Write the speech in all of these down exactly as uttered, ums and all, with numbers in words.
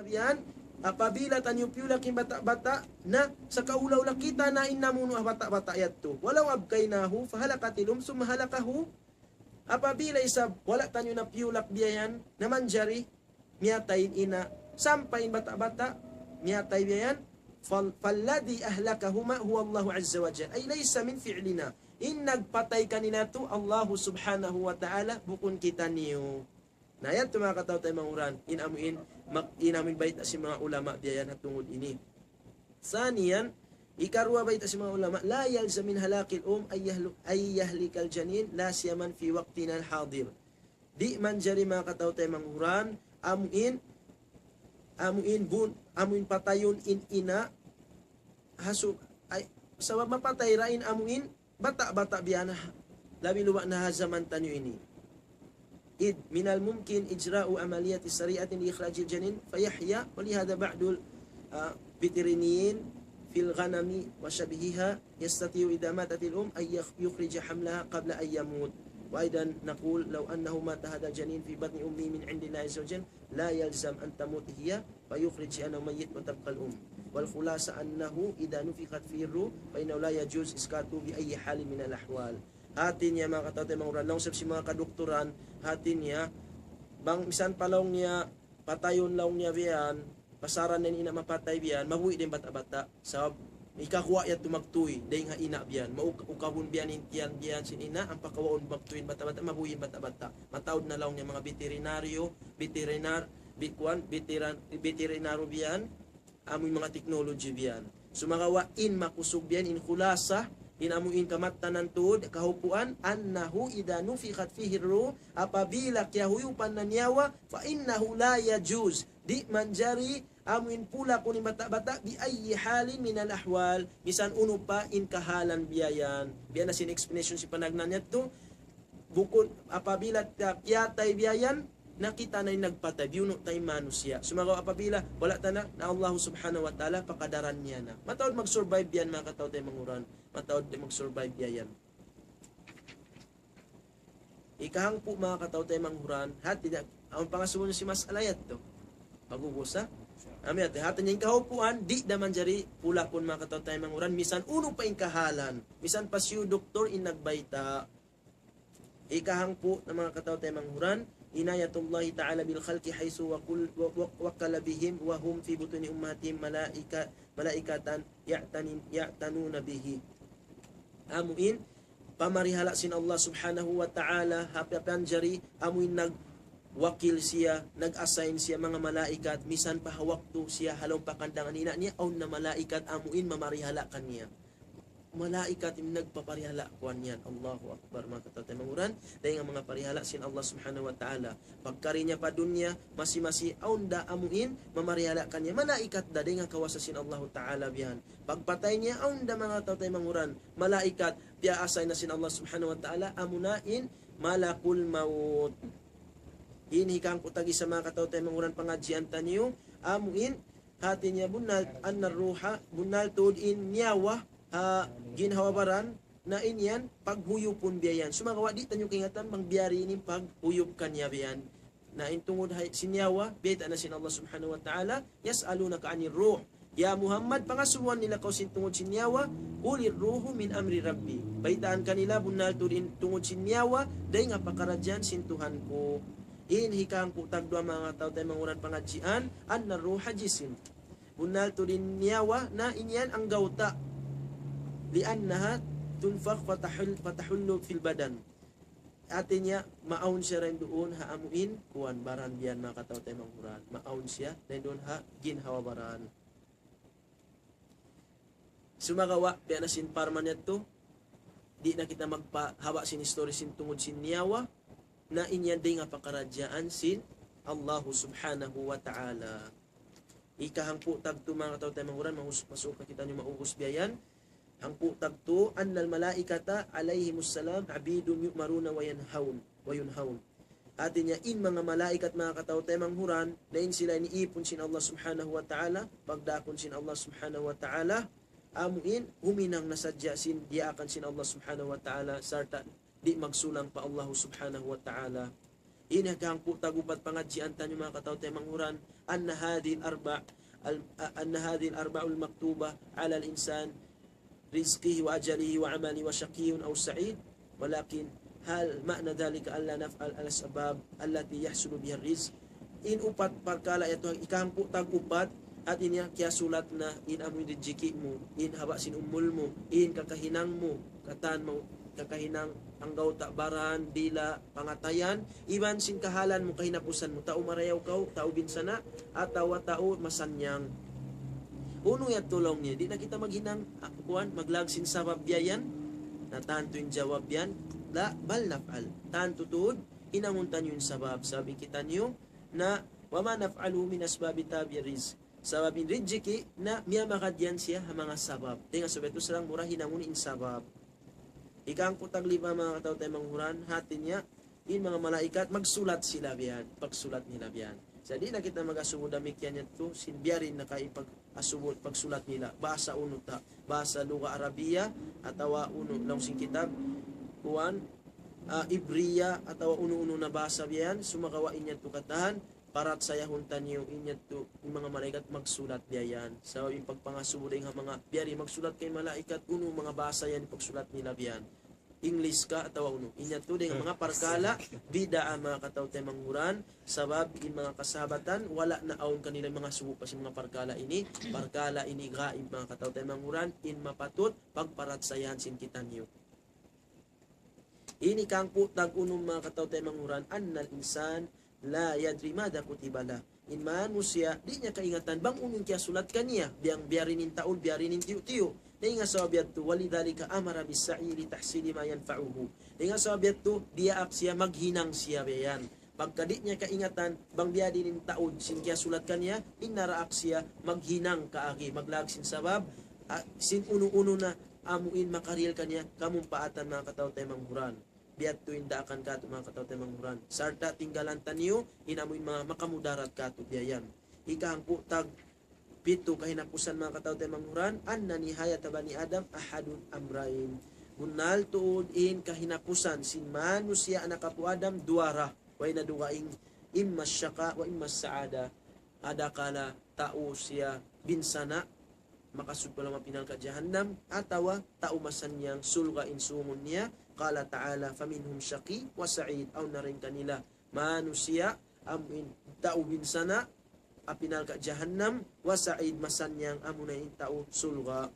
Yan, apabila taniyu piyulak in bata'-bata', na sakaula-ula kita na in namunu' ha bata'-bata' yadtu. ولو أبقيناه فهلكت الأم ثم هلك هو. Apabila isab wala' taniyu na piyulak biya' yan, na manjari miyatay in ina', sampay in bata'-bata' miyatay biya' yan, فال-، فالذي أهلكهما هو الله عز وجل، أي ليس من فعلنا. In nagpatay kanila tu Allahu Subhanahu wa Ta'ala, bukun kitaniyu. Na yadtu manga kataw-taymanghuran, in amu in, mak-, in amu in bayta' sin manga ulama biya' yan ha tungud ini. ثانيا, ikaruwa bayta' sin manga ulama, لا يلزم من هلاك الأم أن يهل-، أن يهلك الجنين لا سيما في وقتنا الحاضر. Di' manjari manga kataw-taymanghuran, amu in, amu in bun-, amu in patayun in ina', hasu-, ay, sabab mapatay ra in amu in bata'-bata' biya' na, labi luba' na ha jaman taniyu ini. إذ من الممكن إجراء عملية سريعة لإخراج الجنين فيحيا، ولهذا بعض ال-، آه، veterinarian في الغنم وشبهها يستطيع إذا ماتت الأم أن يخ-، يخرج حملها قبل أن يموت. وأيضا نقول لو أنه مات هذا الجنين في بطن أمه من عند الله عز وجل لا يلزم أن تموت هي فيخرج شيئا ميت وتبقى الأم. والخلاصة أنه إذا نفخت فيه الروح فإنه لا يجوز إسقاطه بأي حال من الأحوال. Hati niya manga kataw-taymanghuran, laung isab sin manga kadukturan, hati niya, bang misan pa laung niya, patayun laung niya biya' yan, pasaran na in ina' mapatay biya' yan, mabuhi' da in bata'-bata'. Sabab, ikakuwa' yadtu magtuy, dayn ha ina' biya' yan. Mauk-, ukabun biya' yan in tiyan biya' yan sin ina', ampa kawaun magtuy in bata'-bata', mabuhi' in bata'-bata'. Mataud na laung niya manga veterinaryo, veterinar-, bi-, kuwan, veteran-, veterinaryo biya' yan, amu in manga technology biya' yan. Sumagawa' in makusug biya' yan, in khulasa, in amu in kamattanan tuud, kahupuan, أنه إذا نفخت فيه الروح, apabila kiyahuyupan na niyawa, فإنه لا يجوز, di' manjari, amu in pulakun in bata'-bata', بأي حال من الأحوال, misan unu pa in kahalan biya' yan. Biya' na sin explanation sin panagnaan yadtu, bukun apabila ta-, piyatay biya' yan, na kita na in nagpatay, biyunu' ta in manusiya'. Sumagawa' apabila wala' ta na, na Allahu Subhanahu wa Ta'ala, pakadaran niya na. Mataud mag-survive biya' yan, manga kataw-taymanghuran. Mataud di' mag-survive biya' yan. Ikahangpu', manga kataw-taymanghuran, hati niya, awn pangasubu sin mas'ala yadtu. Pag-ubus, ha? Amu yadtu, hati niya in kahupuan, di' da manjari pulakun, manga kataw-taymanghuran, misan unu pa in kahalan, misan pa hisiyu doktor in nagbayta'. Ikahangpu' na, manga kataw-taymanghuran, عناية الله تعالى بالخلق حيث وكل-، و-، و-، وكل بهم وهم في بطون أمهاتهم ملائكة، ملائكة يعتني-، يعتنون به. Amu in, pamarihala' sin Allah Subhanahu wa Ta'ala, ha piyapanjari, amu in nag-, wakil siya, nag-assign siya, manga malaikat, misan pa ha waktu siya, ha lawm pakandangan ina' niya, awn na malaikat, amu in mamarihala' kaniya. Malaikat in nagpaparihala' kuwan yan. Allahu Akbar, manga kataw-taymanghuran. Dayn ha manga parihala' sin Allah Subhanahu wa Ta'ala. Pagkari niya pa dunya, masi-masi awn da amu in mamarihala' kaniya. Malaikat da dayn ha kawasa sin Allahu Ta'ala biya' yan. Pagpatay niya, awn da, manga kataw-taymanghuran, malaikat, piya-assign na sin Allah Subhanahu wa Ta'ala, amu na in malakul maut. In hikahangpu' tag-isa, manga kataw-taymanghuran, pangadjian taniyu, amu in, hati niya bunnal, أن الروح, bunnal tuud in niyawa, ha, ginhawa-baran, na in yan, paghuyupun biya' yan. Sumagawa' di' taniyu kaingatan, bang biya' diin in paghuyup kaniya biya' yan. Na in tungud ha, sin niyawa, bayta' na sin Allah Subhanahu wa Ta'ala, يسألونك عن الروح. Ya Muhammad, pangasubuhan nila kaw sin tungud sin niyawa, قل الروح من أمر ربي. Baytaan kanila, bunnal tuud in tungud sin niyawa, dayn ha pakaradjaan sin Tuhan ku. In hikahangpu' tagduwa, manga kataw-taymanghuran, pangadjian, أن الروح جسم. Bunnal tuud in niyawa, na in yan anggawta'. لأنها تنفخ فتحل، فتحل في البدن. Hati niya, maawn siya dayn duun ha amu in, kuwan, baran biya' yan, manga kataw-taymanghuran. Maawn siya dayn duun ha ginhawa-baran. Sumagawa', biya' na sin parman yadtu, di' na kita magpahaba' sin history sin tungud sin niyawa, na in yan dayn ha pakaradjaan sin Allahu Subhanahu wa Ta'ala. Ikahangpu' tagtu, manga kataw-taymanghuran, mahus-, masuuk na kitaniyu maubus biya' yan. Hangpu' tagtu, أن الملائكة عليهم السلام عبيد يؤمرون وينهون، وينهون. Hati niya, in manga malaikat, manga kataw-taymanghuran, na in sila ini ipun sin Allah Subhanahu wa Ta'ala, pagdaakun sin Allah Subhanahu wa Ta'ala, amu in, huminang na sadja sin diyaakan sin Allah Subhanahu wa Ta'ala, sarta' di' magsulang pa Allah Subhanahu wa Ta'ala. Ini hangpu' tag-upat pangadjian taniyu manga kataw-taymanghuran, أن هذه الأربع، أن هذه الأربع المكتوبة على الإنسان رزقه وأجله وعمله وشقي أو سعيد، ولكن هل معنى ذلك ألا نفعل الأسباب التي يحصل بها الرزق؟ In upat parkala' yadtu, hangpu' tag-upat, hati niya kiyasulat na in amu in rijiki' mu, in haba' sin umul mu, in kakahinang mu, katan mu, kakahinang anggawta' baran, dila', pangatayan, iban sin kahalan mu, kahinapusan mu, tau marayaw kaw, tau binsana', atawa tau masannyang. Unu yadtu laung niya, di' na kita maghinang, ah, kuwan, maglag sin sabab biya' yan? Na tantu in jawab yan, لا، بل نفعل. Tantu tuud, hinangun taniyu in sabab, sabab in kitaniyu, na وما نفعله من أسباب تاب الرزق. Sabab in rijiki' na miyamagad yan siya ha manga sabab. Dayn ha sabab yadtu sarang mu ra hinangun in sabab. Hangpu' tag-lima manga kataw-taymanghuran, hati niya, in manga malaikat magsulat sila biya' yan, pagsulat nila biya' yan. Sa' di' na kita mag-asubu damikkiyan yadtu, sin biya' diin na kaw in pag-asubu, pagsulat nila. Bahasa unu ta, bahasa lugha Arabiya, atawa unu, laung sin kitab, kuwan, ah, Ibriya, atawa unu-unu na bahasa biya' yan, sumagawa' in yadtu katan, parachayahun taniyu in yadtu, in manga malaikat magsulat biya' yan. Sabab in pagpangasubu dayn ha manga, biya' diin magsulat kay malaikat, unu manga bahasa yan in pagsulat nila biya' yan. English ka atawa unu. In yadtu dayn ha manga parkala', bid'a manga kataw-taymanghuran, sabab in manga kasahabatan, wala' na awn kanila mangasubu pa sin manga parkala' ini, parkala' ini gaib manga kataw-taymanghuran, in mapatut pagparachayahan sin kitaniyu. Ini hangpu' tag-unum manga kataw-taymanghuran, أن الإنسان لا يدري ماذا كتب له. In manusiya', di' niya kaingatan bang unu in kiyasulat kaniya, biya' diin in taud, biya' diin in tiyu'-tiyu'. Dayn ha sabab yadtu, ولذلك أمر بالسعي لتحصيل ما ينفعه. Dayn ha sabab yadtu, diyaak siya, maghinang siya biya' yan. Pagka di' niya kaingatan, bang biya' diin in taud sin kiyasulat kaniya, in naraak siya, maghinang kaagi, maglag sin sabab, ah, sin unu-unu na amu in makarihil kaniya, kamumpaatan manga kataw-taymanghuran. Biya' yadtu in daakan katu' manga kataw-taymanghuran. Sarta' tinggalan taniyu, in amu in manga makamudarat katu' biya' yan. Hangpu' tag-pitu kahinapusan manga kataw-taymanghuran, أن نهاية بني آدم أحد أمرين. Bunnal tuud in kahinapusan sin manusiya' anak apu' Adam duwa ra. Way na dugaing, إما الشقاء وإما السعادة. Adakala tau siya binsana', makasud pa lawm api narka' jahannam, atawa tau masannyang surga' in sūngun niya. قال تعالى: فمنهم شقي وسعيد. Awn na dayn kanila manusiya', amu in tau binsana', api narka' jahannam, وسعيد, masannyang, amu na in tau surga'.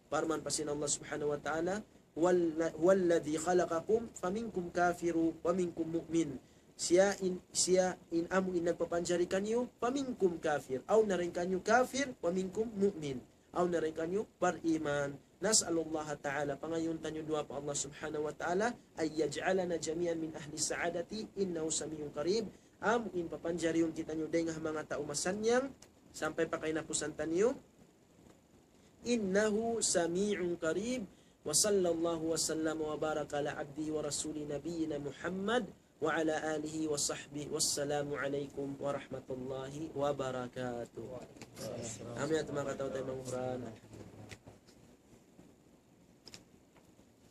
Parman pa sin Allah Subhanahu wa Ta'ala, هو ال-، هو الذي خلقكم فمنكم كافر ومنكم مؤمن. Siya in, siya in amu in nagpapanjari kaniyu, فمنكم كافر. Awn na dayn kaniyu kafir, ومنكم مؤمن. Awn na dayn kaniyu bariman. نسأل الله تعالى, pangayuun taniyu duwaa pa Allah Subhanahu wa Ta'ala, أن يجعلنا جميعا من أهل السعادة إنه سميع قريب. Amu in papanjarihun kitaniyu dayn ha manga tau masannyang, sampay pa kahinapusan taniyu. إنه سميع قريب. وصلى الله وسلم وبارك على عبده ورسوله نبينا محمد وعلى آله وصحبه. والسلام عليكم ورحمة الله وبركاته. Amu yadtu manga kataw-taymanghuran.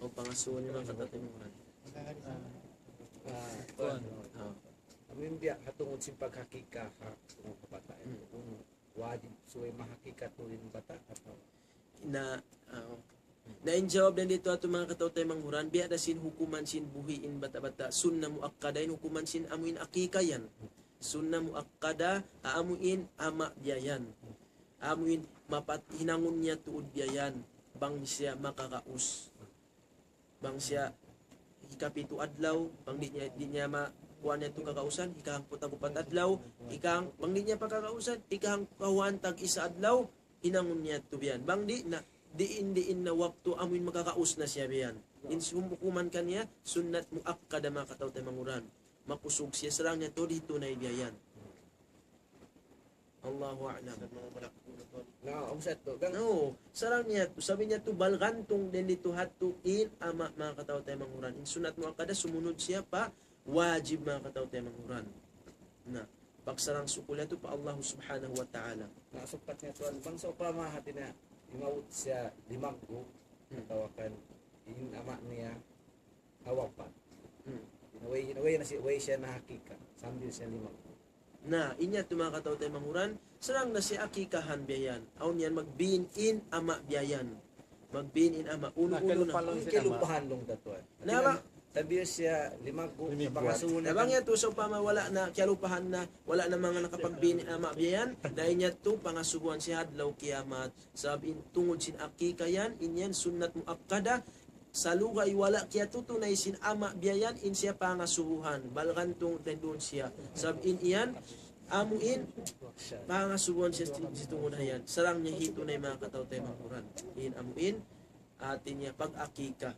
O pangasubu niyu manga kataw-taymanghuran. Ah, kuwan. Ah. Amu in biya' ha tungud sin paghakika ha, tungud ha bata'. Hmm. Wajib subay mahakika tuud in bata' atawa? Na, ah, na in jawab dayn didtu yadtu manga kataw-taymanghuran, biya' da sin hukuman sin buhi' in bata'-bata', sunna muakkada in hukuman sin amu in akika yan. Sunna muakkada, amu in ama' biya' yan. Amu in mapat-, hinangun niya tuud biya' yan, bang siya makakaus. Bang siya hikapitu adlaw, bang di' niya, di' niya ma-, kuwan niya tu kakausan, hikahangpu' tag-upat adlaw, hikahang-, bang di' niya pa kakausan, hikahangpu' tag-isa adlaw, hinangun niya tu biya' yan. Bang di' na, diin-diin na waktu amu in makakaus na siya biya' yan. In hukuman kaniya, sunnat muakkada manga kataw-taymanghuran. Makusug siya, sarang niya tu di' tunay biya' yan. Allahu a'lam. Na, ang sa to, gang- No, sarang niya tu, sabab niya tu, bal gantung dayn didtu ha yadtu in ama' manga kataw-taymanghuran. In sunnat muakkada, sumunud siya pa wajib manga kataw-taymanghuran. Na, pagsarang-sukul niya tu pa Allah Subhanahu wa Ta'ala. Na, sugpat niya tuwan, bang sawpama hati niya, imawut siya limaggu', Hmm. atawa kan, in ama' niya, ha wapat. Hmm. Way, way na si, way siya na akika. Sambil siya limag. Na, in yadtu manga kataw-taymanghuran, sarang na siya akikahan biya' yan. Awn yan magbin in ama' biya' yan. Magbin in ama'. Unu-unu na. Kalupahan laung sin ama'. Kalupahan laung da tuwan. Na, ba- Sambil siya limag, limag. Sa pangasubu niya. Na bang yadtu, sawpama wala' na, kiyalupahan na, wala' na manga nakapagbin in ama' biya' yan. Na in yadtu, pangasubuhan siya adlaw kiyamat. Sabab in tungud sin akika yan, in yan sunnat muakkada, salugay wala' kiyatutunay sin ama' biya' yan, in siya pangasubuhan, balgan tungud dayn duun siya. Sabab in yan, amu in, pangasubuhan siya si, si tungud ha yan. Sarang niya hitunay manga kataw-taymanghuran. In amu in, hati niya pag-akika.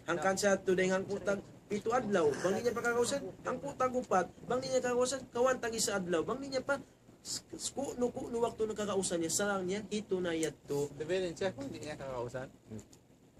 Hangkan siya tuud dayn hangpu' tag pitu adlaw, bang di' niya pa kagausan, hangpu' tag upat, bang di' niya kagausan, kawhaan tag isa adlaw, bang di' niya pa, s-, s-, kunu', kunu' waktu na kagausan niya, sarang niya, hitunay yadtu. Depende siya kung di' niya kagausan.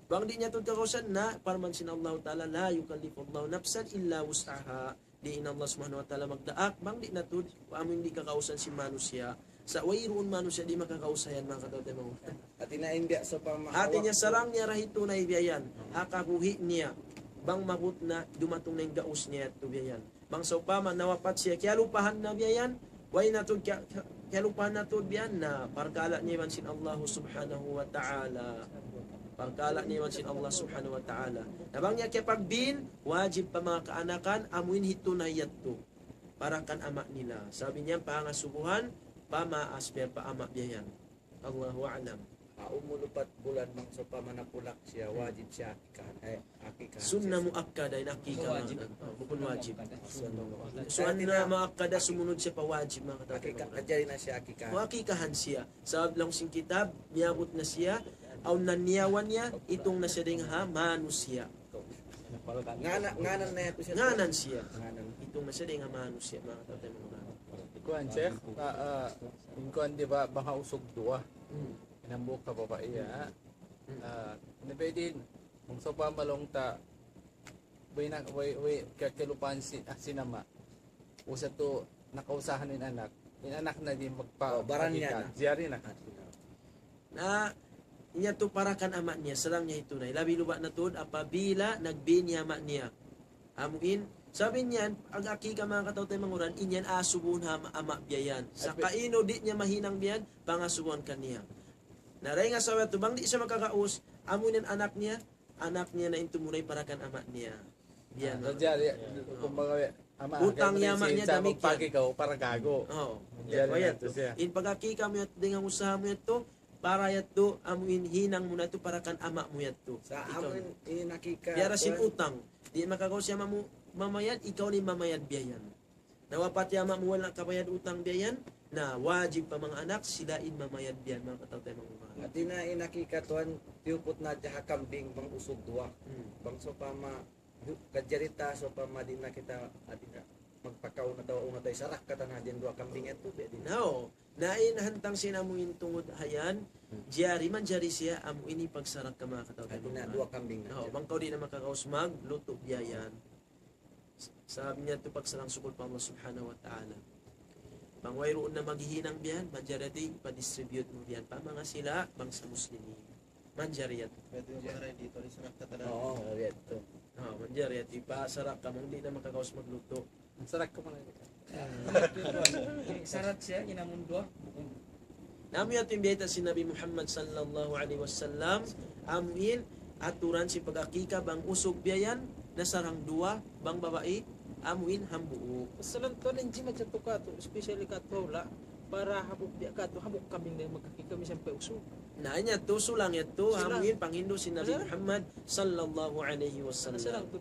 Bang di' niya tuud kagausan na, parman sin Allahu Ta'ala, لا يكلف الله نفسا إلا وسعها. Di' in Allah Subhanahu wa Ta'ala magdaak, bang di' na tuud, amu in di' kagausan sin manusiya'. Sa' wayruun manusiya' di' makagausan yan, manga kataw-taymanghuran. Hati niya in biya' sawpama. Hati niya sarang niya ra hitunay biya' yan. Ha kabuhi' niya. Bang maabut na, dumatung na in gaus niya yadtu biya' yan. Bang sawpama nawapat siya, kiyalupahan na biya' yan, way na tuud kiya-, kiya-, kiyalupahan na tuud biya' yan, na parkala' niya iban sin Allah Subhanahu wa Ta'ala. Parkala' niya iban sin Allah Subhanahu wa Ta'ala. Na bang niya kiyapagbin, wajib pa manga kaanakan, amu in hitunay yadtu. Para kan ama' nila. Sabab in yan pangasubuhan, pa maas biya' pa ama' biya' yan. Allahu a'lam. Ah, umul upat bulan bang sawpama napulak siya, wajib siya akikahan. Eh, akikahan. Sunna muakkada in akika. Wajib. Ah, bukun wajib. Sunna muakkada. Sunna muakkada sumunud siya pa wajib, manga kataw-taymanghuran. Akika, kajari na siya akikahan. Muakikahan siya. Sabab laung sin kitab, miyabut na siya, awn na niyawa niya, itung na siya dayn ha manusiya'. Ngana-, nganan na yadtu siya. Nganan siya. Nganan. Itung na siya dayn ha manusiya', manga kataw-taymanghuran. Kuwan, Sheikh, ah, ah, in kuwan, di' ba, bang ha usug duwa. Hmm. In hambuuk ka babai, ha? Hmm. Ah, na pwede, bang sawpama laung ta, way na, way, way, ka-, kalupahan sin, ah, sin ama'. Usa tu, nakausahan in anak. In anak na di' magpa-, Oh, baran niya na. Jari na. Na, in yadtu para kan ama' niya, sarang niya hitunay. Labi luba' na tuud, apabila nagbin in ama' niya. Amu in, sabab in yan, in akika manga kataw-taymanghuran, in yan asubuhun ha ama', ama' biya' yan. Sa' kaina di' niya mahinang biya' yan, pangasubuhan kaniya. Na dayn ha sabab yadtu, bang di' siya makagaus, amu in anak niya, anak niya na in tumunay para kan ama' niya. Biya' na. Ah, jari, kumbaga, ama', utang niya ama' niya, damikkiyan. Pag ikaw, para kaku'. Oo. Jari na yadtu siya. In pag-akika mu yadtu, dayn ha usaha mu yadtu, para yadtu, amu in hinang mu na yadtu, para kan ama' mu yadtu. Sa' ikaw amu in, in akika, biya' da sin kuwan. Utang. Di' makagaus sin ama' mu mamayad, ikaw na in mamayad biya' yan. Nawapat in ama' mu wala' kabayad utang biya' yan, na wajib pa manga anak, sila in mamayad biya' yan, manga kataw-taymanghuran. Hati niya in akika tuwan, tiyuput na hadja ha kambing bang usug duwa. Hmm. Bang sawpama, du-, kajari ta sawpama di' na kita, hati niya, magpakaun atawa unu ta, isarak katan hadja in duwa kambing yadtu, biya' diin. No. Na in hantang sin amu in tungud ha yan, jari manjari siya amu ini pagsarak ka manga kataw-taymanghuran. Hati niya duwa kambing na. No, bang kaw di' na makagaus maglutu' biya' yan. Sabab niya yadtu pagsarang-sukul pa Allah Subhanahu wa Ta'ala. Bang wayruun na maghihinang biya' yan, manjari yadtu ipa-distribute mu biya' yan pa manga sila bangsa Muslimin. Manjari yadtu. Pwede mu ba rin dito, isarak ka talaga? Oo, manjari yadtu. Oo, manjari yadtu. Ipasarak ka, bang di' na makagaus maglutu'. Sarak ka man. Sarak siya, in amun duwa. Na amu yadtu in biyayta' sin Nabi Muhammad sallallahu alayhi wasallam, amu in aturan sin pag-akika bang usug biya' yan, na sarang duwa, bang babai, amu in hambuuk. Salam tuwan in jima jatu katu', especially katu' hula', para hambuuk biya' katu', hambuuk kambing na in mag-akika, misan pa usug. Na, in yadtu, sulang yadtu, sulang. Amu in panghindu' sin Nabi Muhammad sallallahu alayhi wasallam. Salam tu.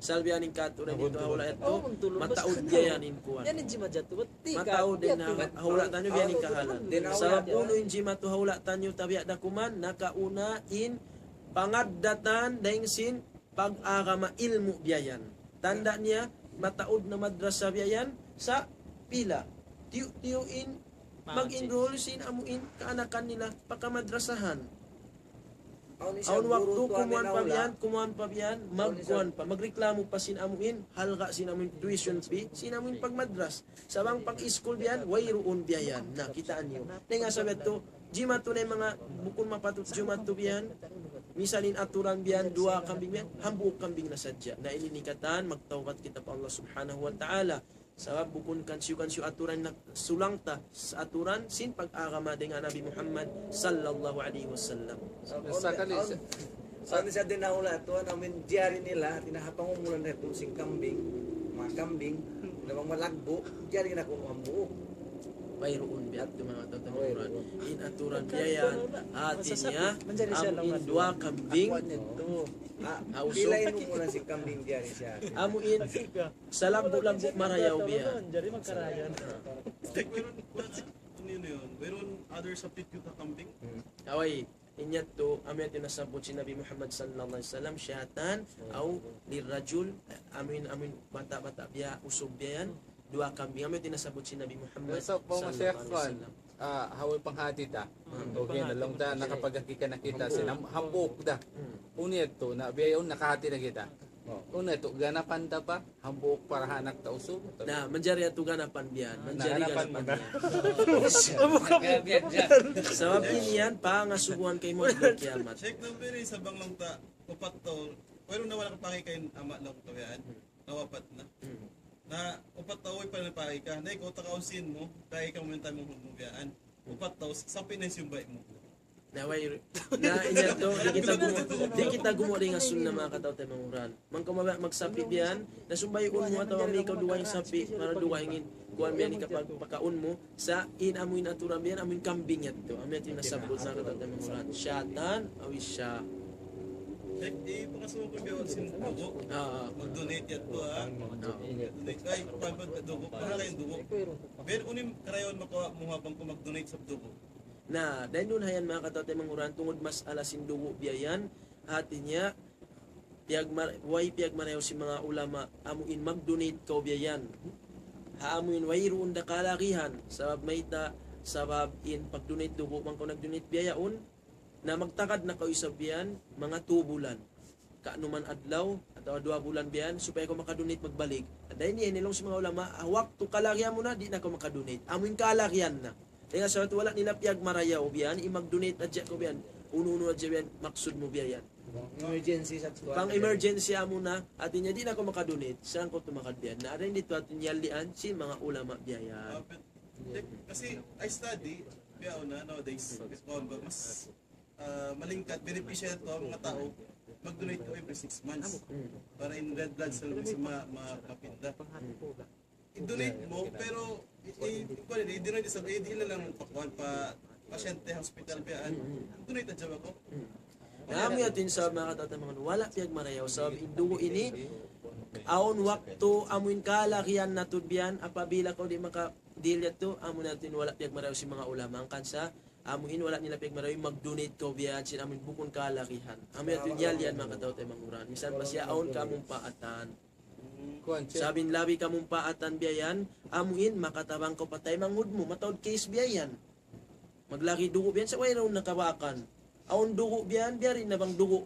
Sabab biya' ini in kaaturan didtu ha hula' yadtu, mataud biya' yan in kuwan. Yan in jima jatu, bat di' ka, mataud in ha hula' taniyu biya' ini in kahalan. Sabab unu in jima tu ha hula' taniyu tabiya' da kuman, nakauna in pangaddatan dayn sin pag-agama ilmu' biya' yan. Tanda' niya, mataud na madrasa biya' yan, sa' pila. Tiyu'-tiyu' in mag-enroll sin amu in kaanakan nila pa kamadrasahan. Awn waktu kumuan pa biya' yan, kumuan pa biya' yan, magkuan pa, magreklamo pa sin amu in, halga' sin amu in tuition fee, sin amu in pagmadras. Sa' bang pag-iskul biya' yan, wayruun biya' yan. Na, kitaa niyu. Na in sabab yadtu, jimatu na in manga, bukun mapatut jimatu biya' yan. Minsan in aturan biya' yan, duwa kambing biya' yan, hambuuk kambing na sadja. Na ini in katan, magtawbat kita pa Allah Subhanahu wa Ta'ala. Sabab bukun kansiyu-kansiyu aturan in sulang ta, sa aturan sin pag-agama dayn ha Nabi Muhammad sallallahu alayhi wasallam. Sakali, sa- Sa' di' sa' di' na ula tuwan, amin diyari nila, hati niya ha pangumulan nila sin kambing, manga kambing, na bang malaggu', diyari na kunu' hambuuk. Wayruun biya' hādtu manga tau-tau manga aturan. In aturan biya' yan, hati niya, amu in duwa kambing, ha usug. Pila in umulan sin kambing diyari siya? Amu in salaggu'-laggu' marayaw biya' yan. Jari magkarayan. Ano yun, yun? Wayruun other substitute ha kambing? Way, in yadtu, amu yadtu in nasabbut sin Nabi Muhammad sallallahu alayhi wasallam, shatan, aw lirrajul, amu in, amu in bata'-bata' biya', usug biya' yan, duwa kambing, amu yadtu in nasabbut sin Nabi Muhammad sallallahu alayhi wasallam. Ah, haway panghati ta. Okay na, laung ta, nakapag-akika na kita, sin ham-, hambuuk da. Unu yadtu, na biya' yaun nakahati na kita. Unu yadtu, ganapan ta pa, hambuuk para ha anak ta usug. Na, manjari yadtu ganapan biya' yan. Manjari ganapan biya' yan. Sabab in yan, pangasubuhan kaymu adlaw kiyamat. Sheikh, nabiri sa bang laung ta, upat tau, pero na wala' kapangikay in ama' laung ta yan. Nawapat na. Na, upat tau, way pa na pangikay. Na ikaw, takaw sin mu, pangikay mu in taymanghud mu biya' yan. Upat tau, sapi na in siyumbay mu. Na way, na in yadtu, di' kita gumu-, di' kita gumuwa' dayn ha sunna manga kataw-taymanghuran. Bang kaw mabaya' magsapi' biya' yan, na sumbayun mu atawa amu ikaw dugaing sapi', para dugaing in, kuwan biya' yan in kapag-, pakaun mu, sa' in amu in aturan biya' yan, amu in kambing yadtu, amu yadtu in nasabbut manga kataw-taymanghuran. Shatan, aw isya. Eh, eh, pangasubu ku biya' sin dugu'. Ah, ah. Mag-donate yadtu, ha. Donate. Ay, kuwan ba, dugu'. Para kay dugu'. Pero unu in karayawan makawa' mu ha bang kaw mag-donate sin dugu'? Na, dayn duun ha yan manga kataw-taymanghuran, tungud mas'ala sin dugu' biya' yan, hati niya, piyagmar-, way piyagmarayaw sin manga ulama, amu in mag-donate kaw biya' yan. Ha amu in wayruun da kalagihan, sabab mayta', sabab in pag-donate dugu', bang kaw nag-donate biya' yaun, na magtagad na kaw isab biya' yan, manga tu bulan. Ka'numan adlaw, atawa duwa bulan biya' yan, supaya kaw maka-donate magbalik. Dayn diyan, laung sin manga ulama, ah, waktu kalagihan mu na, di' na kaw maka-donate. Amu in kalagihan na. Dayn ha sabab wala' nila piyagmarayaw biya' yan, in mag-donate hadja kaw biya' yan, unu-unu hadja biya' yan, maksud mu biya' yan. Emergency sa tuwan. Pang emergency amu na, hati niya di' na kaw maka-donate, saan kaw tumakad biya' yan? Na dayn didtu hati niya yalian sin manga ulama biya' yan. Ah, but, kasi I study, biya' na nowadays, mas, ah, malingkat, beneficial to ang mga tao, mag-donate ko every six months. Para in red blood cell, mas ma-, ma-, mapinda. I-donate mu, pero i-, i-, kuwan, i-donate sa, i-, di' na lang pakuwan pa pasyente, hospital, biya' yan. I-donate na dyan ako. Na amu yadtu in sabab manga kataw-taymanghuran, wala' piyagmarayaw. Sabab in dugu' ini, awn waktu, amu in kalagihan na tuud biya' yan, apabila kaw di' maka-deal yadtu, amu na yadtu in wala' piyagmarayaw sin manga ulama. Hangkan sa, amu in wala' nila piyagmarayaw, mag-donate kaw biya' yan, sin amu in bukun kalagihan. Amu yadtu in yalian manga kataw-taymanghuran. Misan pa siya awn kamumpaatan. Kuwan, sir. Sabab in labi kamumpaatan biya' yan, amu in makatabang kaw pa taymanghud mu, mataud case biya' yan. Maglagi' dugu' biya' yan, sa' wayruun na kabakan. Awn dugu' biya' yan, biya' diin na bang dugu'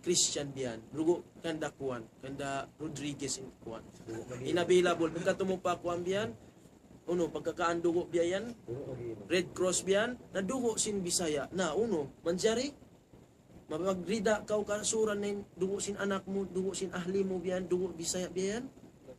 Christian biya' yan. Dugu' kanda kuwan, kanda Rodriguez in kuwan. In available, pagka tumupa kuwan biya' yan, unu, pagkakaan dugu' biya' yan, Red Cross biya' yan, na dugu' sin Bisaya. Na, unu, manjari? Mapagrida kaw kasuran na in dugu' sin anak mu, dugu' sin ahli mu biya' yan, dugu' Bisaya biya' yan.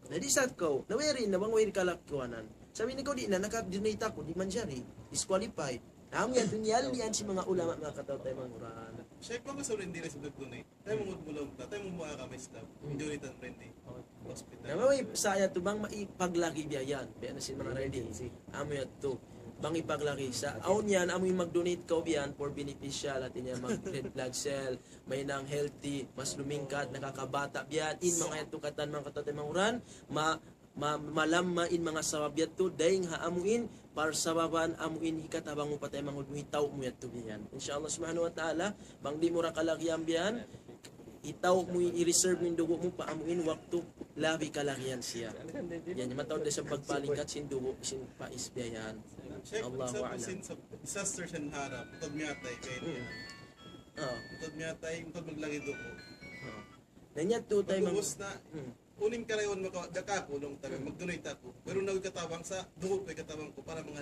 Na di' sa kaw, na wayruun na bang wayruun kalagihan. Sabab in ikaw di' na, naka-donate aku, di' manjari. Disqualified. Na amu yadtu in yalian sin manga ulama, manga kataw-taymanghuran. Sheikh, bang kasurun diri sa nag-donate. Taymanghud mu laung ta, taymanghud mu agama Islam. Majority friendly. Hospital. Na way sa yadtu bang maipaglagi biya' yan. Biya' na sin manga ready. Amu yadtu. Bang ipaglagi sa, awn yan, amu in mag-donate kaw biya' yan for beneficial, hati niya mag-red blood cell, mahinang healthy, mas lumingkat, nakakabata' biya' yan, in manga yadtu katan manga kataw-taymanghuran, ma-, ma-, malamma in manga sabab yadtu, dayn ha amu in, parsababan amu in hikatabang mu pa taymanghud mu, hitaw' mu yadtu biya' yan. Insha Allah subhanahu wa ta'ala, bang di' mu da kalagihan biya' yan, hitaw' mu, i-reserve mu in dugu' mu pa amu in waktu labi kalagihan siya. Yan, mataud da isab pagpalingkat sin dugu', sin pais biya' yan. Sheikh, Allahu a'lam. Sa disaster sin harap, mataud miyatay, kay niya. Ah. Mataud miyatay, mataud maglagi' dugu'. Ah. Na yadtu taymanghuran. Pag'ubus na, hmm. Unu in karayawan makawa', da kaku', laung ta, mag-donate aku. Pero na way katabang sa, dugu' pa in katabang ku, para manga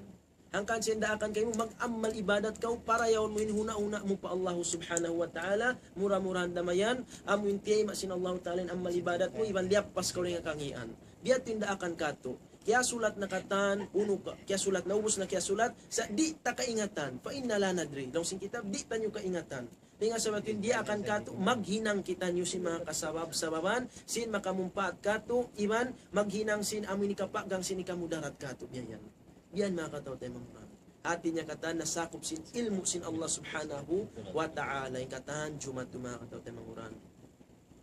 yan. Hangkan sin daakan kaymu mag-amal ibadat kaw para yaun mu in huna-huna mu pa Allah subhanahu wa ta'ala, mura-murahan da mayan, amu in tiyayma' sin Allah ta'ala in amal ibadat mu, iban liyappas kaw dayn ha kangīan. Biya' ha yan in daakan katu'. Kiyasulat na katan, unu ka, kiyasulat na, ubus na kiyasulat, sa' di' ta kaingatan, فإنا لا ندري. Laung sin kitab, di' taniyu kaingatan. Dayn ha sabab yadtu in daakan katu', maghinang kitaniyu sin manga kasabab-sababan, sin makamumpaat katu', iban maghinang sin amu in hikapagang sin hikamudarat katu', biya' yan. Biya' yan manga kataw-taymanghuran. Hāti niya katan nasakup sin ilmu' sin Allah subhanahu wa ta'ala. In katan jumatu manga kataw-taymanghuran.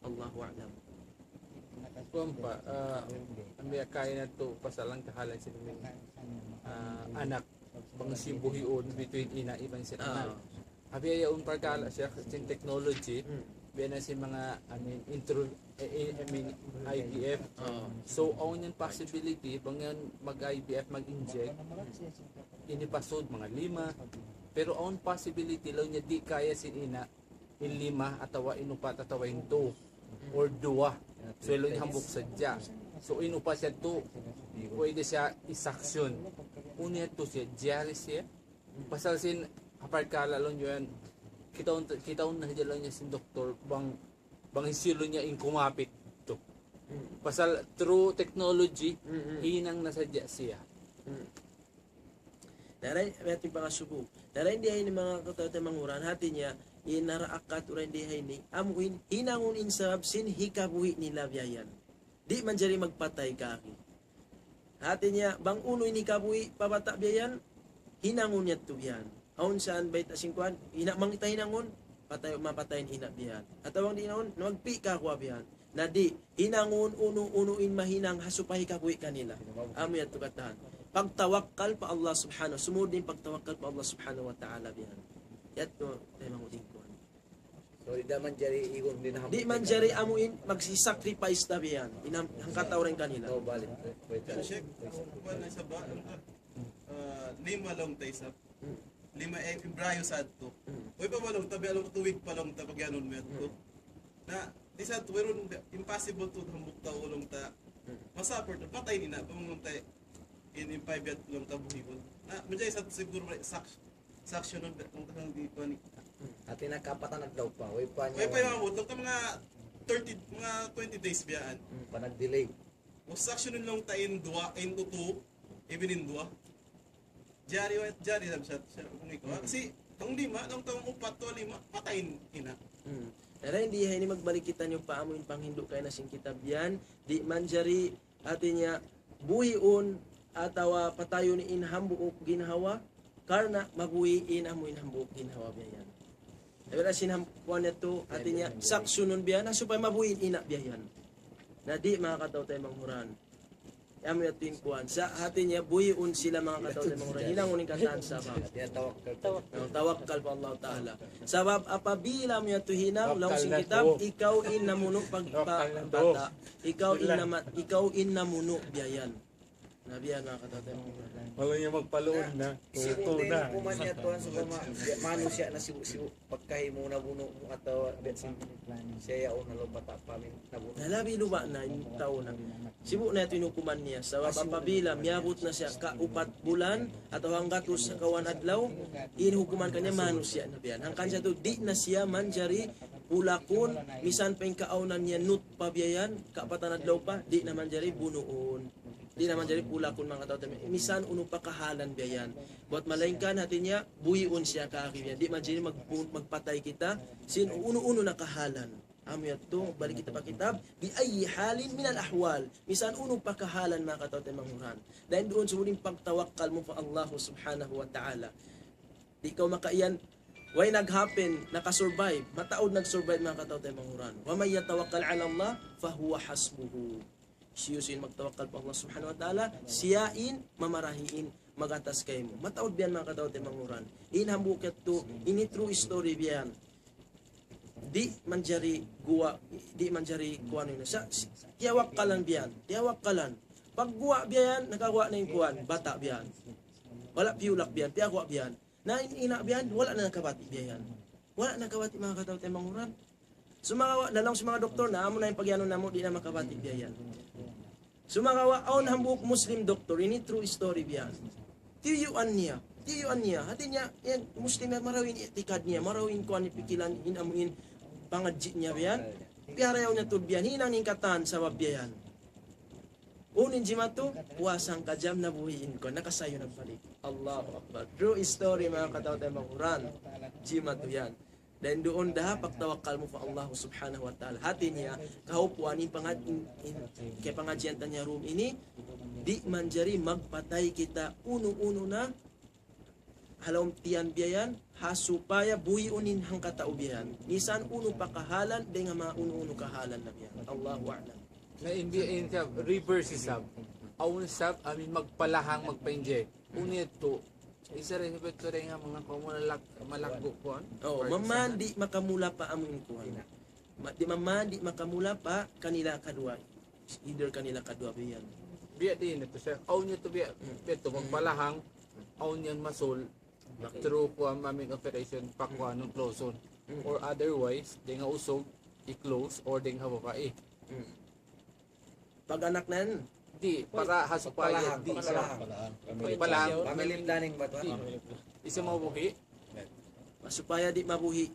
Allahu a'lam. Kuwan pa, ah, ambiya kaina tu pasal hangkahalan sin, ah, anak, bang sibuhiun between ina' iban sin anak. Ah. Ambiya yaun parkala', Sheikh, sin technology, Hmm. biya' na sin manga, I mean, intro, eh, eh, I mean, I V F. Ah. So, awn yan possibility, bang yan mag-I V F, mag-inject, ini pasud, manga lima. Pero awn possibility, laung niya di' kaya sin ina', in lima atawa in upat atawa in tu or duwa. So, laung niya hambuuk sadja. So, in upat sadja tu, pwede siya i-suction. Unu yadtu siya, jari siya. Pasal sin, ha parkala' laung niya yan, Kitaun, kitaun na sadja laung niya sin doktor, bang, bang hisiyu laung niya in kumapit tu. Pasal through technology, hinang na sadja siya. Daray, biya' hati pangasubu. Daray di ha ini manga kataw-taymanghuran, hati niya, in naraak katu' dayn di ha ini, amu in, hinangun in sabab sin hikabuhi' nila biya' yan. Di' manjari magpatay kari. Hati niya, bang unu in hikabuhi' pa bata' biya' yan, hinangun niya tu biya' yan. Awn saan bayta' sin kuwan, hina-, bang kita hinangun, patay, mapatay in ina' biya' yan. Atawa bang di' hinangun, na magpi' kaku' biya' yan. Na di', hinangun unu-unu in mahinang ha supaya hikabuhi' kanila. Amu yadtu katan. Pagtawakkal pa Allah Subhanahu, sumud in pagtawakkal pa Allah Subhanahu wa Ta'ala biya' yan. Yadtu, taymanghuran kuwan. So, di' da manjari igun din. Di' manjari amu in magsisacrifice ta biya' yan. In ham-, hangkatau dayn kanila. Oh, balik. Pero, Sheikh, kuwan na sa ba, ah, lima laung ta isab. Lima, eh, Hebreo sadtu. Way pa ba laung ta, biya' laung ta, tuwig pa laung ta, pagyanun mu yadtu. Na, di' sadtu, wayruun, impossible tu, hambuuk tau laung ta. Masuffer tu, patay in ina', bang laung ta, in, in five years laung ta buhiun. Na, manjari sadtu siguro, may sak-, sanction nun, laung ta kang di' pa ni. Hati niya kapatan adlaw pa, way pa niya. Way pa in maabut, laung ta manga thirty, manga twenty days biya' yan. Hmm, pa nag-delay. Sanction nun laung ta in duwa, in utu, even in duwa. Jari wa, jari sab siya, siya, kung ikaw. Kasi, tang lima, tang, tang upat, tang lima, patay in ina'. Hmm. Daray di ha ini magbalik kitaniyu pa amu in panghindu' kaina sin kitab yan, di' manjari, hati niya, buhiun atawa patayun in hambuuk ginhawa, karna' mabuhi' in amu in hambuuk ginhawa biya' yan. Daray sin ham-, kuwan yadtu, hati niya, sanction nun biya' yan, supaya mabuhi' in ina' biya' yan. Na di' manga kataw-taymanghuran. Amu yadtu in kuwan. Sa' hati niya, buhiun sila manga kataw-taymanghuran. Hinangun in katan sabab. Tawakkal. Tawakkal. Oh, tawakkal pa Allah Ta'ala. Sabab apabila amu yadtu hinang, laung sin kitab, ikaw in namunu' pag-, pa-, bata'. Ikaw in nama-, ikaw in namunu' biya' yan. Na biya' yan manga kataw-taymanghuran. Wala' niya magpaluun na. Sibu' na in hukuman niya, tuwan, sawpama, manusiya' na sibu'-sibu'. Pagkahi mu nabunu' mu atawa biya' sin siya yaun na laung bata' pa amin nabunu'. Na labi luba' na in tau na. Sibu' na yadtu in hukuman niya. Sabab apabila miyabut na siya ka upat bulan atawa hanggatus ha kawaun adlaw, in hukuman kaniya manusiya' na biya' yan. Hangkan siya tu, di' na siya manjari pulakun, misan pa in kaawnan niya nutpa biya' yan, kapatan adlaw pa, di' na manjari bunuun. Di' na manjari pulakun manga kataw-taymanghuran. Misan unu pa kahalan biya' yan. Buwat malaingkan hati niya, buhiun siya kari biya' yan. Di' manjari mag-, magpatay kita, sin unu-unu na kahalan. Amu yadtu, balik kita pa kitab, بأي حال من الأحوال. Misan unu pa kahalan manga kataw-taymanghuran. Dayn duun sumud in pagtawakkal mu pa Allah Subhanahu wa Ta'ala. Di' kaw makaiyan, way nag-happen, nakasurvive, mataud nag-survive manga kataw-taymanghuran. ومن يتوكل على الله فهو حسبه. Hisiyu-siyu in magtawakkal pa Allah Subhanahu wa Ta'ala, siya in mamarahi in mag-atas kaymu. Mataud biya' yan manga kataw-taymanghuran. In hambuuk yadtu, ini true story biya' yan. Di' manjari guwa', di' manjari kuwan ini. Sa', si-, tiyawakkalan biya' yan, tiyawakkalan. Pagguwa' biya' yan, nakaguwa' na in kuwan, bata' biya' yan. Wala' piyulak biya' yan, piyaguwa' biya' yan. Na in ina' biya' yan, wala' na nakabati' biya' yan. Wala' nakabati' manga kataw-taymanghuran. Sumagawa', laung sin manga doktor na, amu na in pagiyanun namu', di' na makabati' biya' yan. Sumagawa', awn hambuuk Muslim doktor, ini true story biya' yan. Tiyuyuan niya, tiyuyuan niya. Hati niya, yan, Muslim yan, marayaw in i'tikad niya, marayaw in kuwan, in pikilan, in amu in pangadji' niya biya' yan. Piyarayaw niya tuud biya' yan, hinang in katan sabab biya' yan. Unu in jimatu, puasa hangka jam nabuhi' in kuwan, nakasayu nagbalik. Allahu Akbar. True story, manga kataw-taymanghuran. Jimatu yan. Dayn duun da pagtawakkal mu pa Allah Subhanahu wa Ta'ala. Hati niya, kahawpuan in pangad-, in, in, kay pangadjian ta niya dum ini, di' manjari magpatay kita unu-unu na ha lawm tiyan biya' yan, ha supaya buhiun in hangkatau biya' yan. Misan unu pa kahalan, dayn ha manga unu-unu kahalan na biya' yan. Allahu a'lam. Na in biya' in sab, reverse isab. Awn sab, amu in magpalahang, magpa-inject. Unu yadtu, isa rin sa pagturing nga manga kamu malak-, malaggu' kuwan. Oh, maman di' makamula pa amu in kuwan. Ma-, di' maman di' makamula pa kanila kaduwa. Either kanila kaduwa biya' yan. Biya' diin yadtu, sir. Awn yadtu biya', biya' yadtu, magpalahang, awn yan masul, through kuwan, maming operation, pakuwan, nung close on. Or otherwise, dayn ha usug, i-close, or dayn ha babai. Pag-anak na yan. Di', para ha supaya, di' siya. Pagpalahang. Pagpalahang. Family planning ba ito? Di'. Isa mabuhi'. Supaya di' mabuhi'.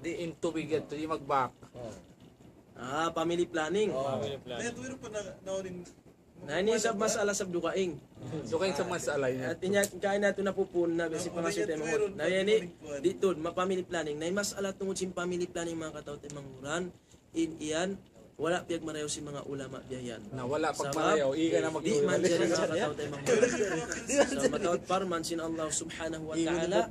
Di' in tubig yadtu, di' magbak. Ah, family planning. Family planning. Na ini isab mas'ala isab dugaing. Dugaing isab mas'ala ini. Hatinya, kaina natu' napupun na bisi pangasuy tayo mga. Na ini, di' tuud, ma-family planning. Na ini mas'ala tungud sin family planning, manga kataw-taymanghuran. In yan, wala' piyagmarayaw sin manga ulama biya' yan. Na wala' pagmarayaw, ika na magduwa. Di' manjari, manga kataw-taymanghuran. Sa' mataud parman sin Allah subhanahu wa ta'ala,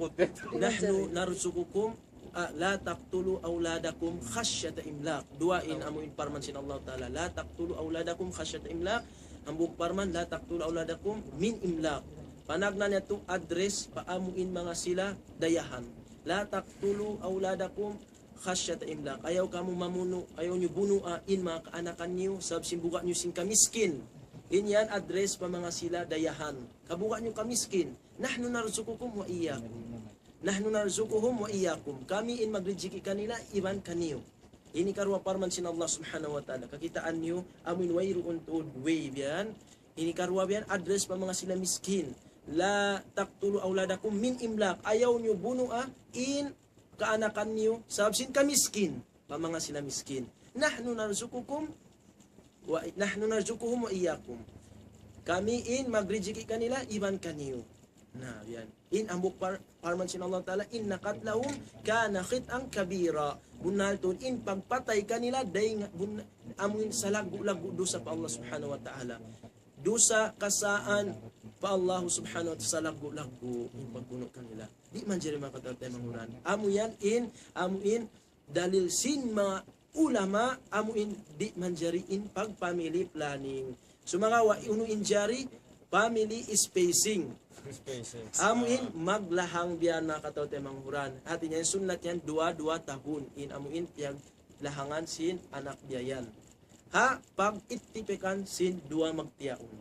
"Nahnu narzuqukum, ah, la taqtulu awladakum khashyata imlaq." Duwa in amu in parman sin Allah ta'ala, "La taqtulu awladakum khashyata imlaq." Hambuuk parman, "La taqtulu awladakum min imlaq." Panagnaan niya tu address pa amu in manga sila dayahan. "La taqtulu awladakum khashyata imlaq." Ayaw kamu mamunu', ayaw niyu bunua in manga kaanakan niyu, sabab sin buga' niyu sin kamiskin. In yan address pa manga sila dayahan. Kabuga' niyu kamiskin. "Nahnu narzuqukum wa iyyakum." "Nahnu narzuquhum wa iyyakum." Kami in magrijiki kanila, iban kaniyu. Ini karuwa parman sin Allah subhanahu wa ta'ala. Kakitaan niyu, amu in wayruun tuud way biya' yan. Ini karuwa biya' yan, address pa manga sila miskin. "La taqtulu awladakum min imlaq." Ayaw niyu bunua in kaanakan niyu, sabab sin kamiskin. Pa manga sila miskin. "Nahnu narzuqukum wa, nahnu narzuquhum wa iyyakum." Kami in magrijiki kanila, iban kaniyu. Na, yan. In hambuuk par-, parman sin Allah ta'ala, "Inna qatlahum kana khit'an kabira." Bunnal tuud in pagpatay kanila, dayn, bun-, amu in salaggu'-laggu' dusa pa Allah subhanahu wa ta'ala. Dusa kasaan pa Allah subhanahu wa ta'ala, salaggu'-laggu' in pagbunu' kanila. Di' manjari, manga kataw-taymanghuran. Amu yan in, amu in dalil sin manga ulama, amu in di' manjari in pag-family planning. Sumagawa' unu in jari, family spacing. Spacing. Amu in maglahang biya' na, manga kataw-taymanghuran. Hatinya in sunnat yan, duwa, duwa tahun. In amu in piyaglahangan sin anak biya' yan. Ha, pag-ittipakan sin duwa magtiyaun.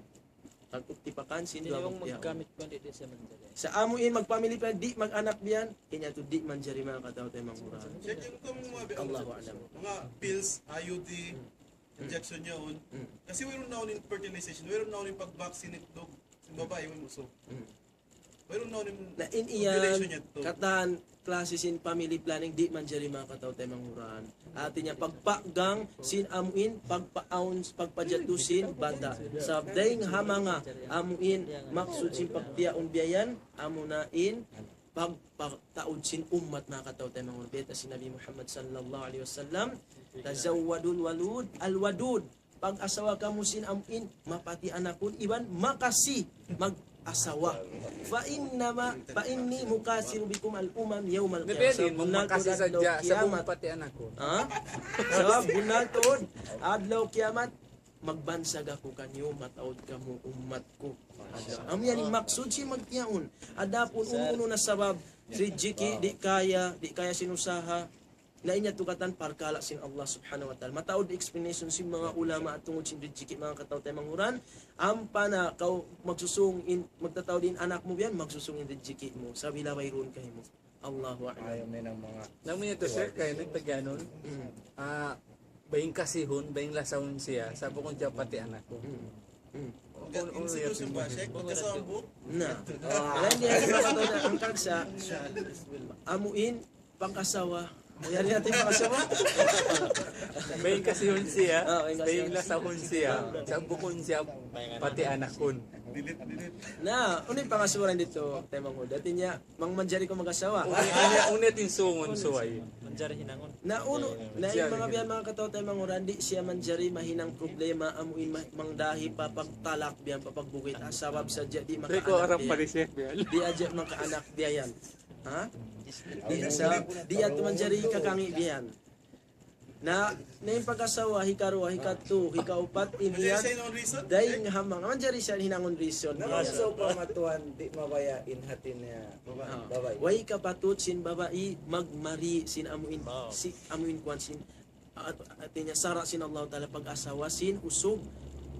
Pag-ittipakan sin duwa magtiyaun. Sa' amu in mag-family plan, di' mag-anak biya' yan, in yadtu di' manjari, manga kataw-taymanghuran. Allahu a'lam. Manga pills, I U D, injection yaun. Kasi wayruun na in fertilization, wayruun na in pag-vaccinate dog sin babai, way usug. Wayruun na in population niya to. Katan klase sin family planning, di' manjari, manga kataw-taymanghuran. Hatinya pagpagang sin amu in, pagpaawn, pagpajatu sin bata'. Sabab dayn ha manga amu in maksud sin pagtiyaun biya' yan, amu na in pagpataud sin ummat, manga kataw-taymanghuran. Bayta' sin Nabi Muhammad sallallahu alayhi wasallam, "Tazawwadul walud, al-wadud." Pag-asawa kamu sin amu in mapati anakun iban makasi mag-asawa. Fa innama, fa inni mukathirun bikumul umama yawmal qiyamah. Sabab bunnal tuud adlaw kiyamat. Ha? Sabab bunnal tuud adlaw kiyamat, magbansag aku kaniyu, mataud kamu ummat ku. Amu yan in maksud sin magtiyaun. Adapun unu-unu na sabab, rijiki, di' kaya, di' kaya sin usaha, na in yadtu katan parkala' sin Allah subhanahu wa ta'ala. Mataud explanation sin manga ulama tungud sin rijiki, manga kataw-taymanghuran. Ampa na kaw magsusung in, magtataud in anak mu biya' yan, magsusung in rijiki mu. Sabab wayruun kaymu. Allahu a'lam. Ayaw na in manga. Laung niyu yadtu, sir, kaya nagtagyanun. Ah, baying kasihun, baying lasahun siya, sa' bukun siya pati anakun. Hmm. Hmm. Unu, unu yadtu? Na. Laung niya, manga kataw-taymanghuran, hangkan sa, amu in, pag-asawa. Yari natin pag-asawa. Baying kasihun siya, baying lasahun siya, sa' bukun siya pati anakun. Na, unu in pangasuran didtu, taymanghuran? Hatinya, bang manjari kaw mag-asawa. Unu, unu, unu in sungun, subay. Manjari hinangun. Na unu, na in manga biya' yan, manga kataw-taymanghuran, di' siya manjari mahinang problema, amu in ma-, mangdahi pa pagtalak biya' yan, pa pagbugit, ha, sabab sadja di' makaanak biya' yan. Di' hadja makaanak biya' yan. Ha? Di' sa, di' yadtu manjari kakangi' biya' yan. Na, na in pag-asawa, hikaruwa, hikatlu, hikaupat, in yan, dayn ha manga, manjari siya hinangun reason. Na, sawpama tuwan, di' mabaya' in hati niya babai. Way kapatut sin babai magmari sin amu in, si, amu in kuwan sin, at, hati niya sara' sin Allah Ta'ala pag-asawa sin usug,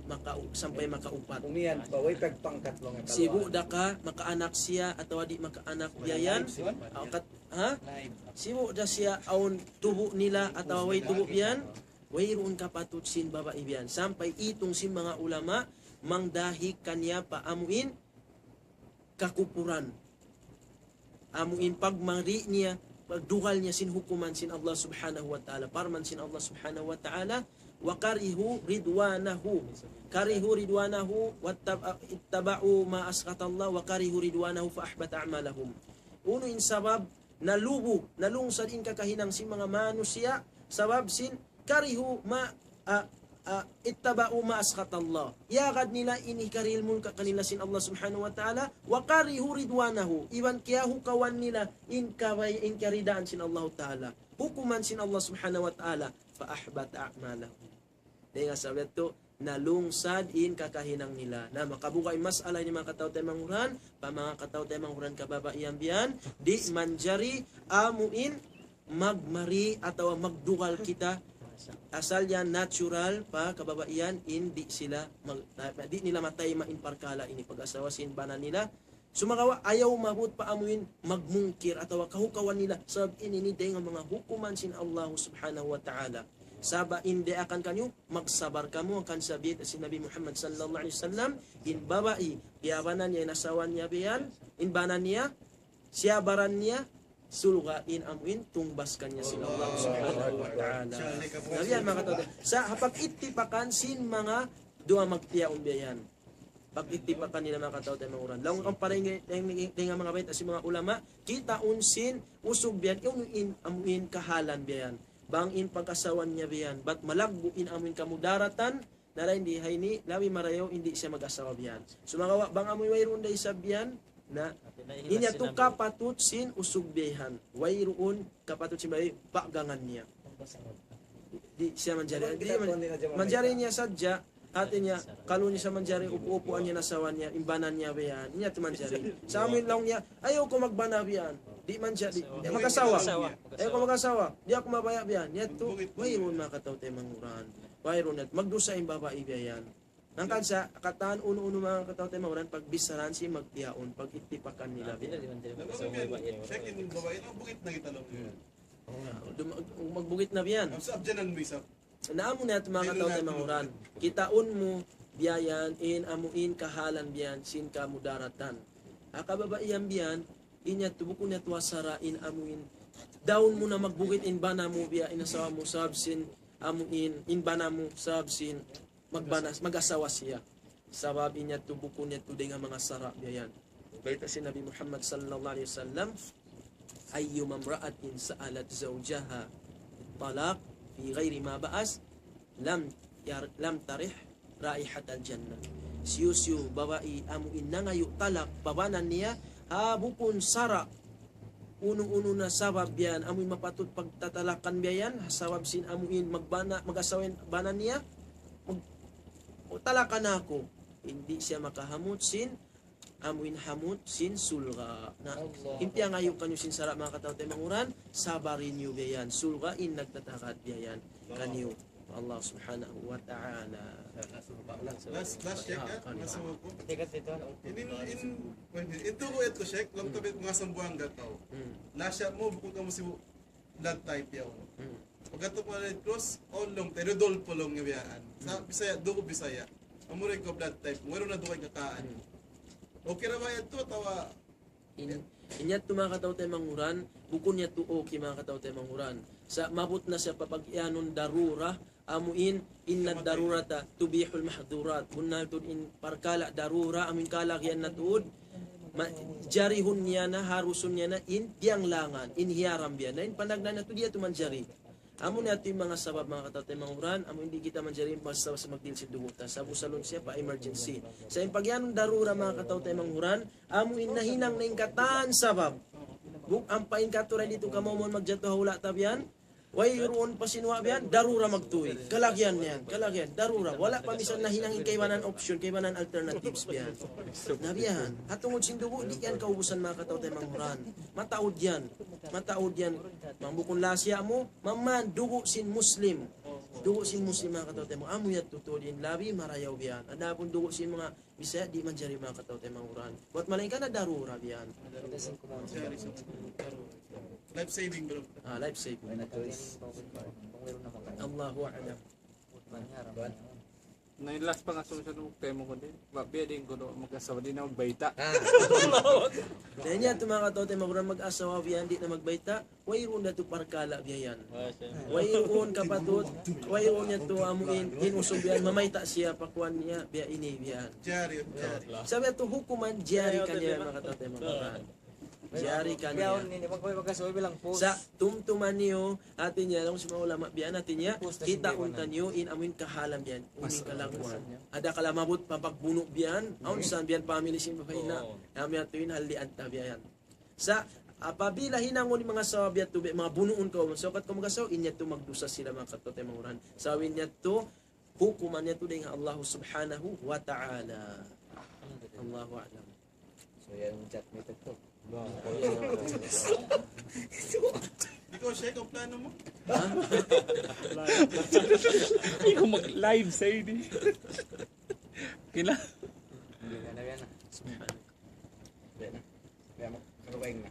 maka, sampay makaupat. Umiyan pa, way pagpangkat, manga kataw. Sibu' da ka, makaanak siya, atawa di' makaanak biya' yan. Aw, kat-, ha? Sibu' da siya awn tubu' nila atawa way tubu' biya' yan, wayruun kapatut sin babai biya' yan. Sampay itung sin manga ulama, mangdahi kaniya pa amu in kakupuran. Amu in pagmari niya, pagdugal niya sin hukuman sin Allah Subhanahu wa Ta'ala. Parman sin Allah Subhanahu wa Ta'ala, وكرهوا رضوانه. كرهوا رضوانه واتب-، اتبعوا ما أسخط الله وكرهوا رضوانه فأحبط أعمالهم. Unu in sabab, nalubu, nalungsad in kakahinang sin manga manusiya', sabab sin كرهوا ما، ah, ah, اتبعوا ما أسخط الله. Iyagad nila in hikarihil mulka kanila sin Allah Subhanahu wa Ta'ala, وكرهوا رضوانه. Iban kiyahukawan nila in kabay-, in kiyaridaan sin Allah Ta'ala. Hukuman sin Allah Subhanahu wa Ta'ala. فأحبط أعمالهم. Dayn ha sabab yadtu, nalungsad in kakahinang nila. Na, makabuga' in mas'ala ini manga kataw-taymanghuran, pa manga kataw-taymanghuran kababaihan biya' yan, di' manjari amu in magmari atawa magdugal kita. Asal yan natural pa kababaihan in di' sila mag-, di' nila matayma' in parkala' ini pag-asawa sin bana nila. Sumagawa' ayaw maabut pa amu in magmungkir atawa kahukawan nila. Sabab ini ini dayn ha manga hukuman sin Allah Subhanahu wa Ta'ala. Sabab in diyaakan kaniyu, magsabar kamu, hangkan sabab sin Nabi Muhammad sallallahu alayhi wasallam, in babai, iyabanan niya, in asawa niya biya' yan, in bana niya, siyabaran niya, surga' in amu in tungbas kaniya sin Allah Subhanahu wa Ta'ala. Na biya' yan manga kataw-taymanghuran. Sa' ha pag-ittipakan sin manga duwa magtiyaun biya' yan. Pag-ittipakan nila manga kataw-taymanghuran. Laung kan pa dayn ha manga bayta' sin manga ulama, kitaun sin usug biya' yan, in amu in kahalan biya' yan. Bang in pag-asawa niya biya' yan, bat malaggu' in amu in kamudaratan, na lain di ha ini, labi marayaw, di' siya mag-asawa biya' yan. Sumagawa', bang amu in wayruun da isab biya' yan, na, in yadtu kapatut sin usug biya' yan. Wayruun kapatut sin babai, pagangan niya. Di' siya manjari. Di' man-, manjari niya sadja, hati niya, kalu niya sa manjari, upu-upuan niya in asawa niya, in bana niya biya' yan. Di' yadtu manjari. Sa' amu in laung niya, ayaw ku magbana biya' yan. Di' manjari. Di' mag-asawa. Ayaw ku mag-asawa. Di' aku mabaya' biya' yan. Di' yadtu, wayruun manga kataw-taymanghuran. Wayruun yadtu. Magdusa in babai biya' yan. Hangkan sa' katan unu-unu manga kataw-taymanghuran pagbicharahan sin magtiyaun, pag-ittipakan nila biya' yan. Laung niya, check in babai, no? Bugit na kita laung niya. Dum-, magbugit na biya' yan. Ang sa abjanan mo isab. Na amu na yadtu manga kataw-taymanghuran. Kitaun mu biya' yan, in amu in kahalan biya' yan, sin kamudaratan. Ha kababaihan biya' yan, in yadtu bukun yadtu ha sara' in amu in. Daun mu na magbugit in bana mu biya' in asawa mu sabab sin amu in, in bana mu sabab sin magbana, mag-asawa siya. Sabab in yadtu bukun yadtu dayn ha manga sara' biya' yan. Bayta' sin Nabi Muhammad sallallahu alayhi wasallam, أيما امرأة سألت زوجها الطلاق في غير ما بأس لم ير-، لم ترح رائحة الجنة. Hisiyu-siyu babai amu in nangayu' talak pa bana niya, ha bukun sara', unu-unu na sabab biya' yan, amu in mapatut pagtatalakan biya' yan, ha sabab sin amu in magbana, mag-asawa in bana niya, mag-, talakan aku. Di' siya makahamut sin amu in hamut sin surga'. Na, in piyangayu' kaniyu sin sara' manga kataw-taymanghuran, sabari niyu biya' yan. Surga' in nagtatagad biya' yan kaniyu. Allah Subhanahu wa Ta'ala. Last, last check, ha? Last check. Ini, in, in, itu ko, ito check, lang tabi mga Sambuanga tau. Hmm. Last check mo, bukun kamu si blood type yaun. Hmm. Pagkatu' pa Red Cross, all long, te Rodolfo long nga biyaan. Sa' Bisaya, dugu Bisaya. Amu rin ko blood type, wala na duwa kakaan. Hmm. Okay ra ba yadtu, atawa? In, in yadtu manga kataw-taymanghuran, bukun yadtu okay manga kataw-taymanghuran. Sa' maabut na siya pa pag-iyanun darura, amu in, إن الضرورة تبيح المحظورات. Bunnal tuud in parkala' darura, amu in kalagihan na tuud, ma-, jarihun niya na, harusun niya na, in biyanglangan, in hiyaram biya' yan. Na in panagnaan na tuud, di' yadtu manjari. Amu na yadtu in manga sabab manga kataw-taymanghuran, amu in di' kita manjari basta-basta magdihil sin dugu' ta. Sabab usalun siya pa emergency. Sa' in pag-iyanun darura manga kataw-taymanghuran, amu in nahinang na in katan sabab. Buk ampa in katuran ditu kamauman magjatu ha hula' ta biya' yan, wayruun pa sinuwa' biya' yan, darura magtuy. Kalagihan niya yan, kalagihan, darura. Wala' pa misan nahinang in kaibanan option, kaibanan alternatives biya' yan. Na biya' yan, ha tungud sin dugu', di' yan kaubusan manga kataw-taymanghuran. Mataud yan. Mataud yan. Bang bukun lasiya mu, mamman, dugu' sin Muslim. Dugu' sin Muslim manga kataw-taymanghuran. Amu yadtu tuud in labi marayaw biya' yan. Adapun dugu' sin manga Bisaya di' manjari manga kataw-taymanghuran. Buat malaingkan na darura biya' yan. Life saving, bro. Ah, life saving. Allahu a'lam. Na in last pangasubu sa nung tema ku di'. Ba, biya' diin kunu' mag-asawa di' na magbayta'. Na ini atu manga kataw-taymanghuran, mag-asawa biya' yan di' na magbayta'. Wayruun da tu parkala' biya' yan. Wayruun kapatut, wayruun niya tu amuin, in usug biya' yan, mamayta' siya pa kuwan niya, biya' ini, biya' yan. Jari, jari. Sabab yadtu hukuman jari kaniya manga kataw-taymanghuran. Jari kaniya. Bihaun ini, magpapagkasubi bilang post. Sa' tumtuma niyu, hati niya, laung sin manga ulama biya' yan, hati niya, kitaun taniyu in amuin kahalan biya' yan, amuin kalakuan. Ada kala maabut pa pagbunu' biya' yan, awn sa biya' yan family sin babai na. Oo. Amu yadtu in halian ta biya' yan. Sa' apabila hinangun in manga asawa biya' yadtu, biya' manga bunuun kaw, magsawkat kaw mag-asawa, in yadtu magdusa sila manga kataw-taymanghuran. Sabab in yadtu, hukuman yadtu dayn ha Allah subhanahu wa ta'ala. Allahu a'lam. So, yan in chat mate ku. Ikaw, Sheikh, ang plano mo? Ikaw mag-live sa ini. Kila? Hindi na, hindi na. Hindi na. Hindi na. Kaya mo, karuwaing na.